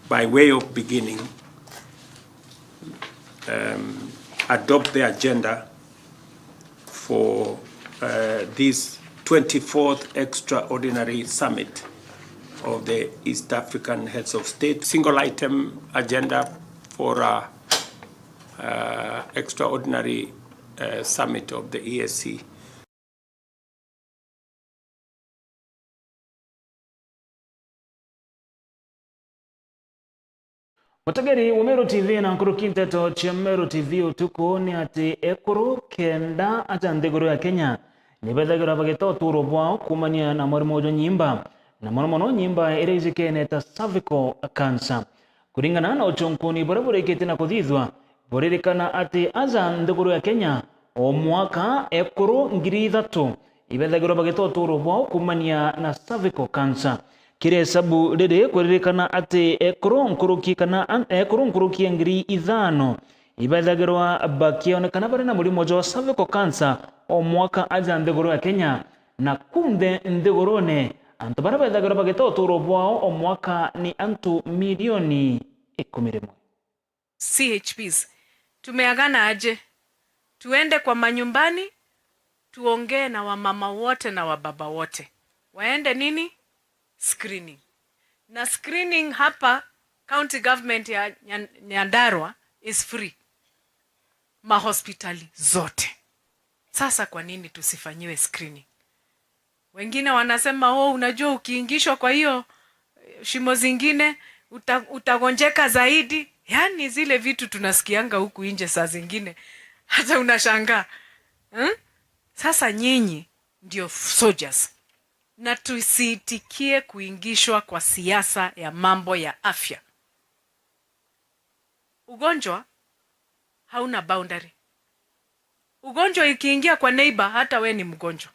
By way of beginning, um, adopt the agenda for uh, this twenty-fourth Extraordinary Summit of the East African Heads of State, single item agenda for a uh, Extraordinary uh, Summit of the E A C. Mutegeri wa Meru T V na nkuruki nteto cia Meru T V utuku ni ati ekuru kenda aja nthiguru ya Kenya ni bethagirwa bagita uturo bwao kuumania na murimo jwa nyimba, na mono mono nyimba iria ijikene ta cervical cancer. Kuringana na uchunkuni buria burikitie na kuthithua, buririkana ati aja nthiguru ya Kenya o mwaka ekuru ngiri ithatu ibethagirwa bagita uturo bwao kuumania na cervical cancer. Kiri esabu riri, kuririkana ati ekuru nkuruki kana an-, ekuru nkuruki ya ngiri ithano ibethagirwa bakionekana bari na murimo jwa cervical cancer o mwaka aja nthiguru ya Kenya, na kunthe nthigurune antu baria bethagirwa bagita uturo bwao o mwaka ni antu milioni ikumi rimwe. C H Ps, tumeagana aje? Tuende kwa manyumbani, tuongee na wamama wote na wababa wote. Waende nini? Screening. Na screening hapa county government ya Nyan-, Nyandarua is free. Mahospitali zote. Sasa kwa nini tusifanyiwe screening? Wengine wanasema, "Oh, unajua ukiingishwa kwa hiyo, eh, shimo zingine, uta-, utagonjeka zaidi." Yaani zile vitu tunasikianga huku nje saa zingine, hata unashangaa. Hmm? Sasa nyinyi ndio soldiers. Na tusiitikie kuingishwa kwa siasa ya mambo ya afya. Ugonjwa hauna boundary. Ugonjwa ikiingia kwa neighbor, hata we ni mgonjwa.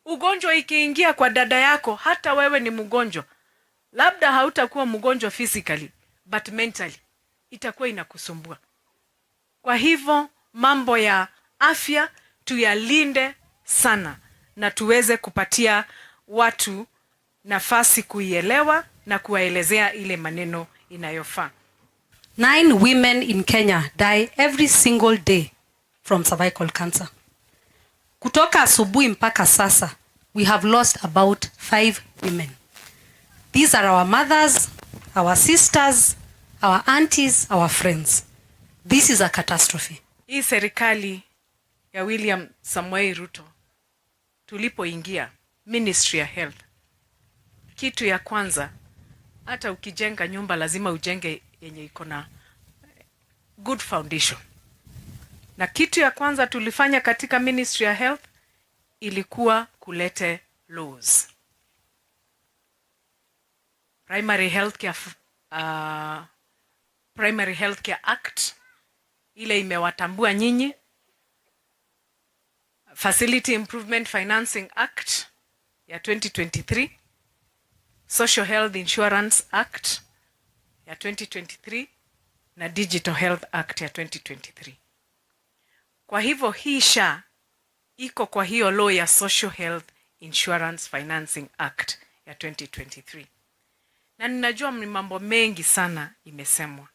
Ugonjwa ikiingia kwa dada yako, hata wewe ni mgonjwa. Labda hautakuwa mgonjwa physically, but mentally itakuwa inakusumbua. Kwa hivyo, mambo ya afya tuyalinde sana na tuweze kupatia watu nafasi kuielewa na kuwaelezea ile maneno inayofaa. Nine women in Kenya die every single day from cervical cancer. Kutoka asubuhi mpaka sasa, we have lost about five women. These are our mothers, our sisters, our aunties, our friends. This is a catastrophe. Hii serikali ya William Samoei Ruto tulipoingia Ministry ya Health, kitu ya kwanza, hata ukijenga nyumba lazima ujenge yenye iko na good foundation. Na kitu ya kwanza tulifanya katika Ministry ya Health ilikuwa kulete laws. Primary Healthcare F-, uh, Primary Healthcare Act, ile imewatambua nyinyi, Facility Improvement Financing Act ya twenty twenty-three, Social Health Insurance Act ya twenty twenty-three na Digital Health Act ya twenty twenty-three. Kwa hivyo hii SHA iko kwa hiyo law ya Social Health Insurance Financing Act ya twenty twenty-three. Na ninajua ni mambo mengi sana imesemwa.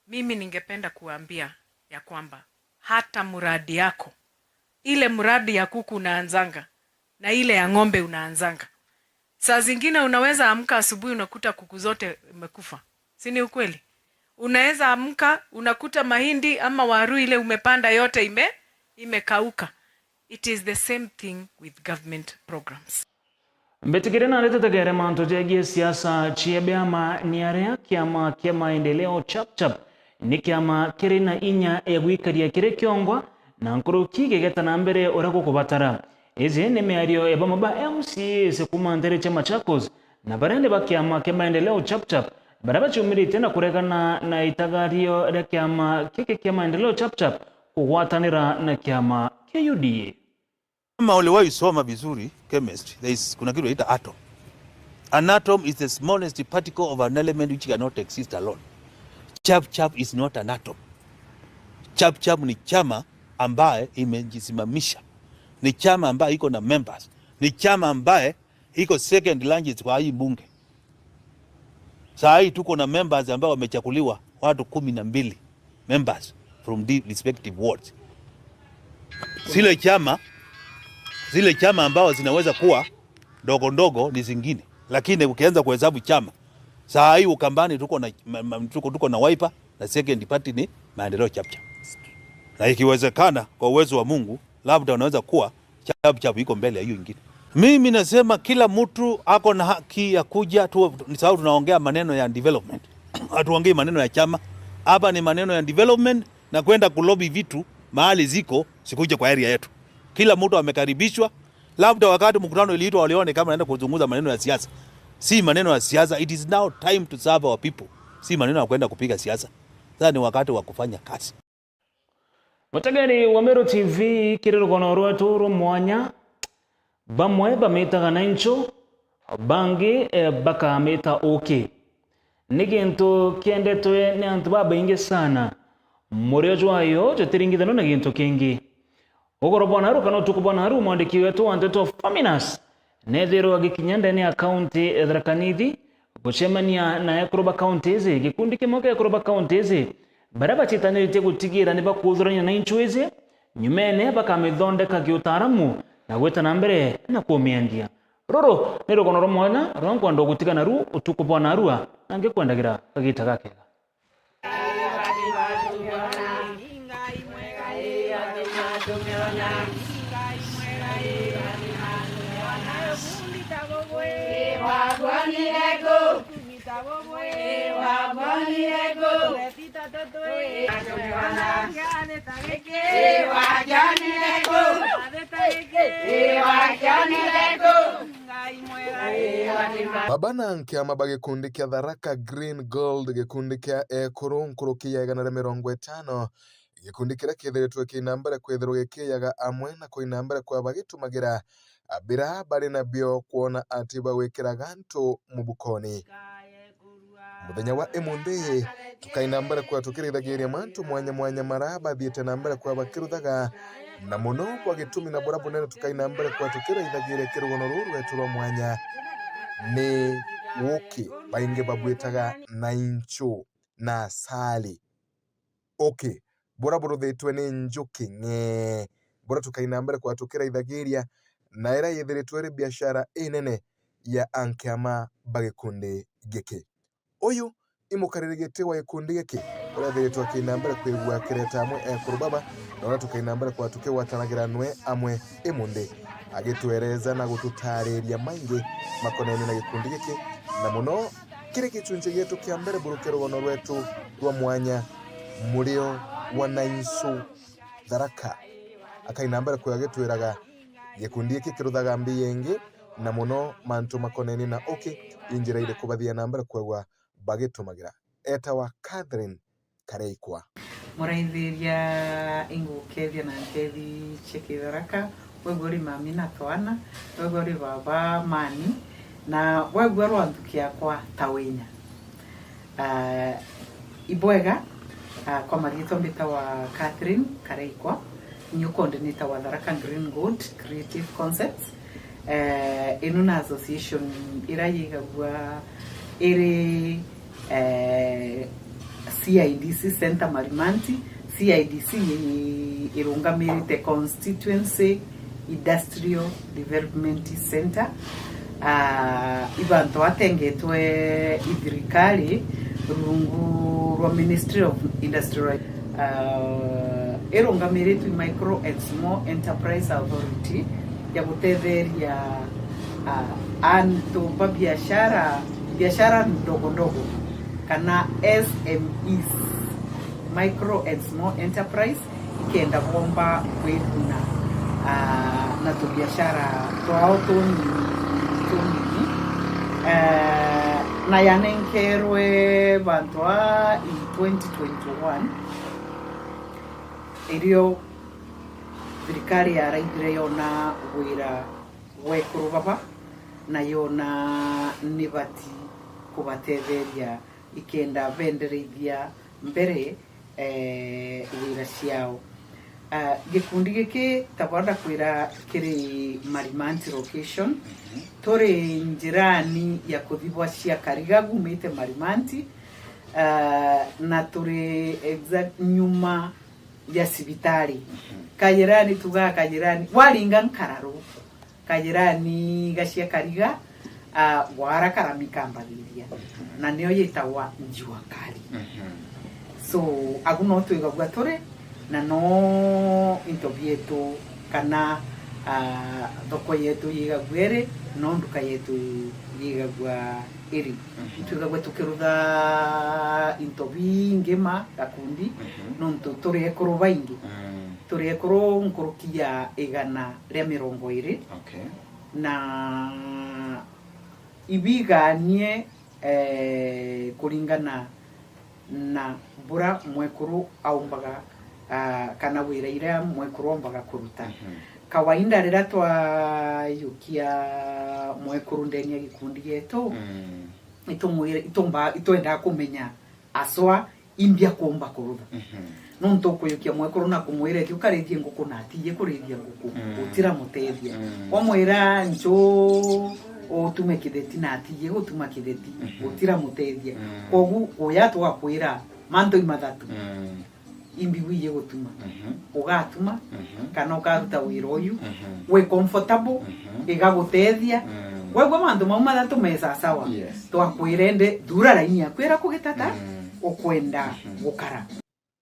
Mimi ningependa kuambia ya kwamba hata mradi yako, ile mradi ya kuku unaanzanga na ile ya ng'ombe unaanzanga, saa zingine unaweza amka asubuhi unakuta kuku zote imekufa. Si ni ukweli? Unaweza amka unakuta mahindi ama waru ile umepanda yote ime-, imekauka. It is the same thing with government programs. Mbitikiria nandi tutegere mantu jegie siasa cia biama ni aria kiama kia Maendeleo Chap Chap ni kiama kiri na inya ya gwikaria kiri kiongwa na nkuruki gigeta na mbere uria gukubatara. Iji ni miario ya bamwe ba M C As kuuma ntere cia Machakos na baria ni ba kiama kia Maendeleo Chap Chap, baria baciumiritie na kuregana na itagario ria kiama giki kia Maendeleo Chap Chap kugwatanira na kiama kia U D A. Kama uliwahi soma vizuri chemistry, there is, kuna kitu inaitwa atom. An atom is the smallest particle of an element which cannot exist alone. Chap Chap is not an atom. Chap Chap ni chama ambaye imejisimamisha. Ni chama ambaye iko na members. Ni chama ambaye iko second largest kwa hii bunge. Saa hii tuko na members ambao wamechaguliwa, watu kumi na mbili. members from the respective wards. Zile chama, zile chama ambao zinaweza kuwa ndogo ndogo ni zingine, lakini ukianza kuhesabu chama, saa hii Ukambani tuko na, ma- ma- tuko, tuko na Wiper na second party ni Maendeleo Chapchap, na ikiwezekana, kwa uwezo wa Mungu, labda wanaweza kuwa Chapchap iko mbele ya hiyo ingine. Mimi nasema kila mtu ako na haki ya kuja tu, ni sababu tunaongea maneno ya development. Hatuongei maneno ya chama. Hapa ni maneno ya development na kwenda kulobi vitu mahali ziko, sikuje kwa area yetu. Kila mtu amekaribishwa. Labda wakati mkutano iliitwa, walione kama naenda kuzungumza maneno ya siasa. Si maneno ya siasa. It is now time to serve our people. Si maneno ya kwenda kupiga siasa. Sasa ni wakati wa kufanya kazi. Mutegeri wa Meru T V, kiri rugono rwetu rwa mwanya, bamwe bamitaga na inchu, bangi, eh, bakamita uki. Ni gintu kiendetwe ni antu babaingi sana. Murio jwayo jutiringithanua na gintu kingi. Ugoro bwa naru kana utuku bwa naru, mwandiki wetu wa nteto Faminas nethirwa agikinya ndene ya kaunti ya Tharaka Nithi gucemania na ekuru ba kaunti iji. Gikundi kimwe kia ekuru ba kaunti iji baria bacitaniritie gutigira ni bakuthurania na inchu iji, nyumene bakamithondeka kiutaaramu na gwita na mbere na kumiendia. Ruru ni rugono rwa mwanya ruria nkwenda gutiga naru utuku bwa narua, na ngikwendagira kagita gakega. Baba na nkiama ba gikundi kia Tharaka Green Gold, gikundi kia ekuru nkuruki ya igana ria mirongo itano, gikundi kiria kithiritwe kiina mbere kwithirwa gikiyaga amwe na kuina mbere kwa bagitumagira bira bari nabio kwona ati bagwikiraga antu mubukoni. Muthenya wa imunthi, tukaina mbere kwa tukirithagiria mantu mwanya mwanya mara bathiite na mbere kwa bakiruthaga, na muno kwa gitumi na buria bunene tukaina mbere kwa tukirithagiria kirugono ruu rwetu rwa mwanya ni uki, baingi babwitaga na inchu na asali. Uki buria buruthitwe ni njuki ng'ee, buria tukaina mbere kwa tukirithagiria, na iria yithiritwe iri biashara inene ya ankiama ba gikundi giki. Uyu i mukariri giti wa gikundi giki, uria ethiritwe akiina mbere kwigua akireta amwe ekuru baba, na uria tukaina mbere kwa tukigwatanagira nwe amwe imunthi, agitwereza na gututariria maingi makonainie na gikundi giki, na muno kiri gicunci gietu kia mbere buruke rugono rwetu rwa mwanya, murio wa Naisu Tharaka. Akaina mbere kwigua agitwiraga gikundi giki kiruthaga mbii ingi, na muno mantu makonainie na uki, i njira iriku bathiaga na mbere kwigua bagitumagira. Etawa Catherine Kareikwa. Muraithiria ingukethia na ntethi cia Kitharaka, wegua uri mami na twana, wegua uri baba mani, na wegua rwa nthuki yakwa ta winya. Ah, ibwega, ah, kwa mariitwa mbitawa Catherine Kareikwa, ni ukondi nitawa Tharaka Green Gold Creative Concepts. Eh, ino na association ira yigagua iri, eh, C I D C Center Marimanti. C I D C i-, irungamirite Constituency Industrial Development Center. Ah, ibantu atengetwe i thirikari rungu rwa Ministry of Industrial, ah, irungamiritwe Micro and Small Enterprise Authority ya gutetheria, ah, antu ba biashara, biashara ndogo ndogo kana S M Es, Micro and Small Enterprise, ikenda bomba kwikuna, ah, na tubiashara twao tunini, tunini. Eh, na yanenkerwe bantu aa in twenty twenty-one, irio thirikari yaraithire yona wira wa ekuru baba, na yona ni bati kubatetheria ikenda bendereithia mbere, eh, wira ciao. Ah, gikundi giki, ta bwa ndakwira, kiri Marimanti location. Mhm. Turi njirani ya kuthi bwa cia Kariga, gumite Marimanti, Ah, na turi exact nyuma ya cibitari. Mhm. Kajirani, tugaa kajirani, waringa nkararu, kajirani gacia kariga, ah, gwara karami kambathiria. Mhm. Na nio yitagwa njua kari. Mhm. So, agu no twigagua turi, na no into bietu kana, ah, thoko yetu yigagua iri, no nduka yetu yigagua iri. Mhm. Itwigagua tukirutha into bingi ma gakundi, mhm, nontu turi ekuru baingi. Mm. Turi ekuru nkuruki ya igana ria mirongo iri. Okay. Na ibiganie, eh, kuringana na bura mwekuru aumbaga, ah, kana wira iria mwekuru aumbaga kuruta. Mhm. Kawaida riria twayukia mwekuru ndeni ya gikundi gietu, mm, itumwire, itumba, itwendaa kumenya aswa imbia kuumba kurutha. Mhm. Nontu ukuyukia mwekuru na kumwira, "Thi ukarithie nguku," na atiji kurithia nguku, mm, utiramutethia. Mm. Wamwira, "Nju utume kitheti," na atiji gutuma kitheti, mhm, utiramutethia. Mm. Kogu uya tugakwira mantu imathatu. Mm. Imbi wiji gutuma. Mhm. Ugatuma, mhm, kana ukaruta wira uyu, mhm, wi comfortable, mhm, igagutethia. Mm. Wegua mantu mau mathatu me sasawa, yes, twakwira indi thura raini yaku ira kugitata, mm, ukwenda, mhm, gukara.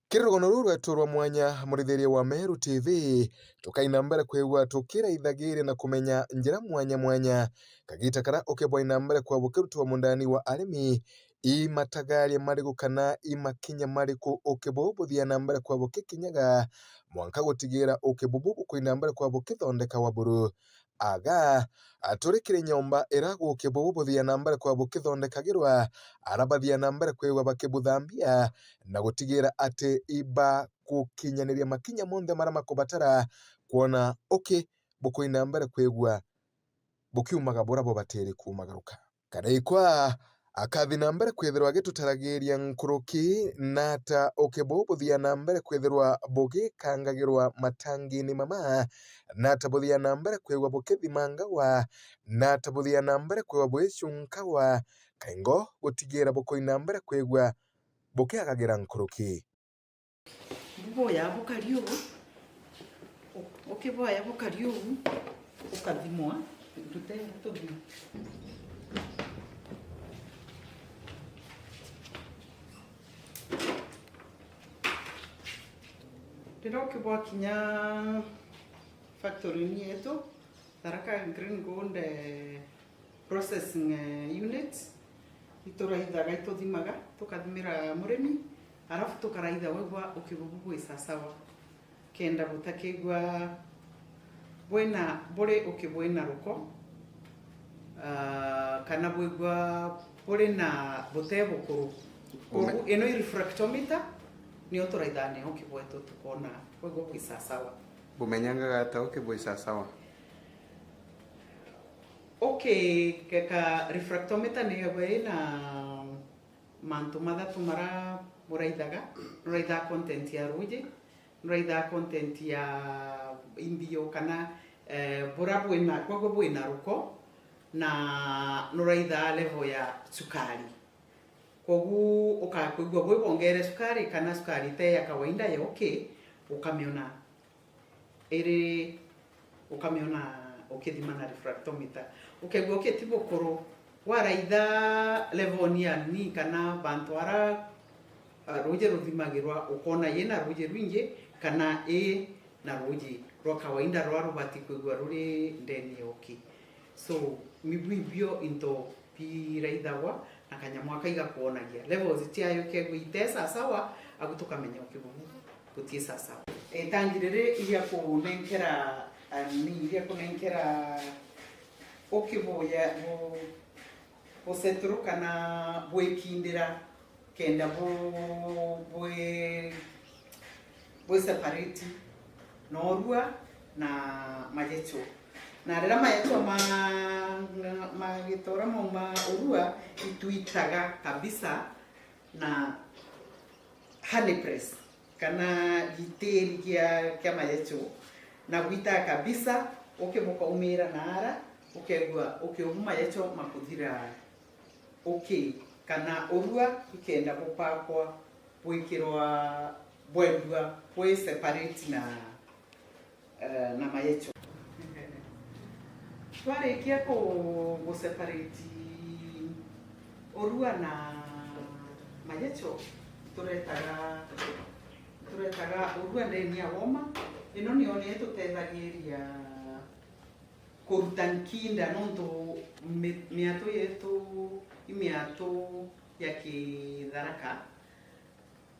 Kiri rugono ruu rwetu rwa mwanya, murithiria wa Meru T V, tukaina mbere kwigua tukiraithagiria na kumenya njira mwanya mwanya. Kagita kara ukibwaina mbere kwa bukirutwa mundani wa arimi, i matagaria mariku kana i makinya mariku ukibubuthia na mbere kwa bukikinyaga, mwanka gutigira ukibubu bukwina mbere kwa bukithondeka wa buru? Aga, a, turi kiri nyomba ira gukibubuthia na mbere kwa bukithondekagirwa, arabathia na mbere kwigua bakibuthambia, na gutigira ati ibagukinyaniria makinya monthe maria makubatara kwona uki bukwina mbere kwigua bukiumaga bura bubatiri kuumagaruka. Kana ikwa akathi na mbere kwithirwa agitutaragiria nkuruki, nata ukibubuthia na mbere kwithirwa bugikangagirwa matangini mama, nata buthia na mbere kwigua bukithimangagwa, nata buthia na mbere kwigua buicunkawa, kaingo gutigira bukoina mbere kwigua bukiagagira nkuruki. Buboya bukari ugu, u-, ukiboya bukari ugu, ukathimwa, ndute tuthima. Riria ukiboa kinya factory-ini yetu, Tharaka Green Gold, eh, processing, eh, unit, ituraithaga, ituthimaga, tukathimira murimi, arafu tukaraitha wigua ukibubu bwi sasawa, kenda butakigua bwina, buri uki bwina ruko, ah, kana bwigua buri na bute bukuru. Kogu ino i refractometer, nio turaithaga nio uki bwetu tukona wigua bwi sasawa. Bumenyangaga ata uki bwi sasawa? Okay, ka refractometer ni yagwa ina mantu mathatu mara buraithaga. Nuraithaga content ya ruuji, nuraithaga content ya imbio kana, eh, bura bwina, kwagwa bwina ruko, na nuraithaga level ya cukari. Kogu ukakwigua bwi bwongere cukari kana cukari te ya kawaida ya uki, ukamiona iri, ukamiona ukithima na refractometer. Ukegua ukiti bukuru, waraitha level ni ya ni kana bantu ara, ah, ruuji ruthimagirwa, ukona yina ruuji rwingi kana i na ruuji rwa kawaida rwa rubati kwigua ruri ndeni ya uki. So, mibu ibio into biraithagwa na kanyamu aka igakwonagia. Levels ciayo kegwa ite sasawa, agu tukamenya ukibubu guti sasawa. Itangi riri iria kunenkera, ah, ni iria kunenkera ukibuya bu-, buseturu kana bwikindira kenda bu-, bwi-, bwi separate norua na mayecho. Na riria mayecho ma, ma, magitora mauma urua, itwitaga kabisa na honey press, kana gitiri kia, kia mayecho. Na gwitaga kabisa, uki bukaumira na ara, ukegua uki ubu mayecho makuthira. Okay, kana urua ikenda bupakwa, bwikirwa, bwendua bwi separate na, eh, na mayecho. Twarikia ku, gu separate urua na mayecho, turetaga, turetaga urua ndeni ya woma. Ino niyo ni itutethagiria kuruta nkinda, nontu mi-, miato yetu i miato ya Kitharaka.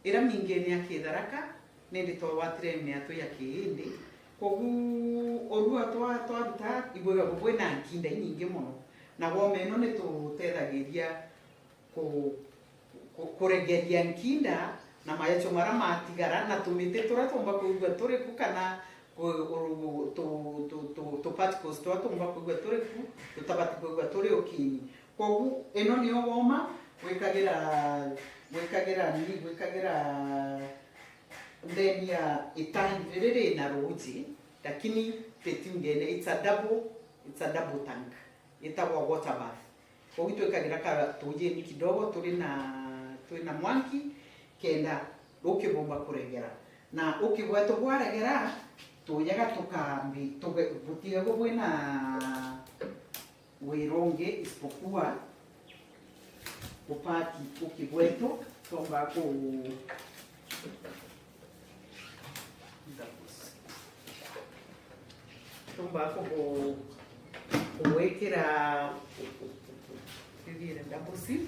Ira mingi ni ya Kitharaka, nindi twagwatire miato ya Kiindi. Kogu urua twa-, twaruta ibwega bubwe na nkinda inyingi mono. Na woma ino nitutethagiria ku-, ku-, kuregeria nkinda na mayecho mara matigara, na tumiti turia tumba kwigua turi ku, kana ku-, uru-, tu-, tu-, tu-, tu particles turia tumba kwigua turi ku, tutabati kwigua turi ukinyi. Kogu ino niyo woma gwikagira, gwikagira nini, gwikagira ndeni ya itani riri rina ruuji, lakini ritiungene, it's a double, it's a double tank, itagwa water bath. Kogu twikagira ka tuujini kidogo turi na, turi na mwanki, kenda rukibumba kuregera. Na uki bwetu bwaregera, tuujaga tukambi, tuge-, butigagu bwina wira ungi isipokuwa kupaki uki bwetu, twomba ku-, Tumba kubu-, kubwikira, bibire double seal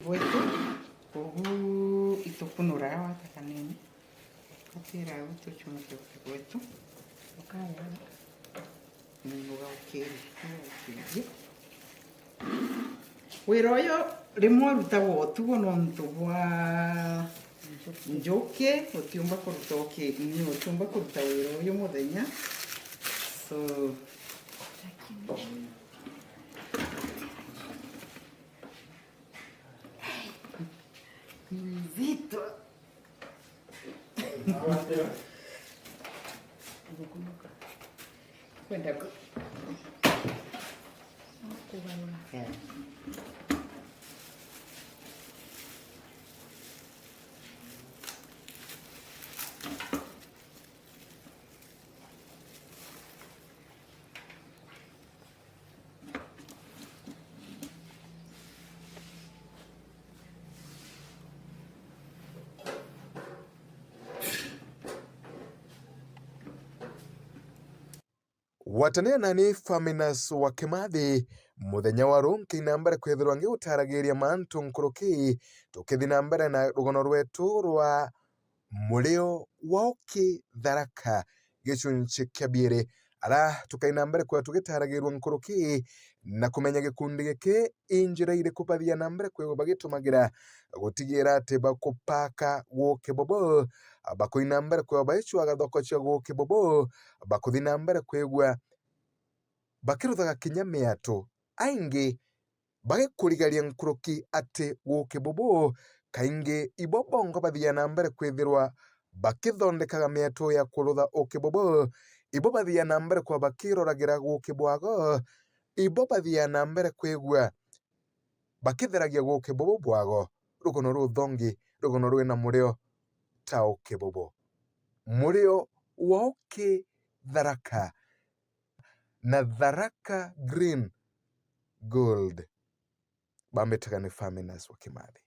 bwetu, kogu itukunura wata kanini, ukira au tuchunke bwetu, ukaya. Nugaukirie, nugaukirie. Wira uyu rimwe urutagwa utugo nontu bwa njuki, utiumba kuruta uki-, ni utiumba kuruta wira uyu muthenya. So, ni mzito. Kwenda ku-, kugarura. Yeah. Gwatanira nani Faminas wa Kimathi, muthenya wa ruu nkiina mbere kwithirwa ngigutaragiria mantu nkuruki, tukithi na mbere na rugono rwetu rwa Murio wa Uki Tharaka, gicunci kia biiri, ara tukaina mbere kwithirwa tugitaragirua nkuruki na kumenya gikundi giki i njira iriku bathia na mbere kwithirwa bagitumagira gutigira ati bakupaka guki bubu, bakuina mbere kwithirwa baicwaga thoko cia guki bubu, bakuthi na mbere kwigua bakiruthaga kinya miato. Aingi bagikurigaria nkuruki ati guki bubu, kaingi ibo bongo bathiaga na mbere kwithirwa bakithondekaga miato ya kurutha uki bubu. Ibo bathiaga na mbere kwa bakiroragira guki bwago, ibo bathiaga na mbere kwigua bakitheragia guki bubu bwago. Rugono ruthongi, rugono rwina murio ta uki bubu. Murio wa uki Tharaka na Tharaka Green Gold. Bambitaga ni Faminas wa Kimathi.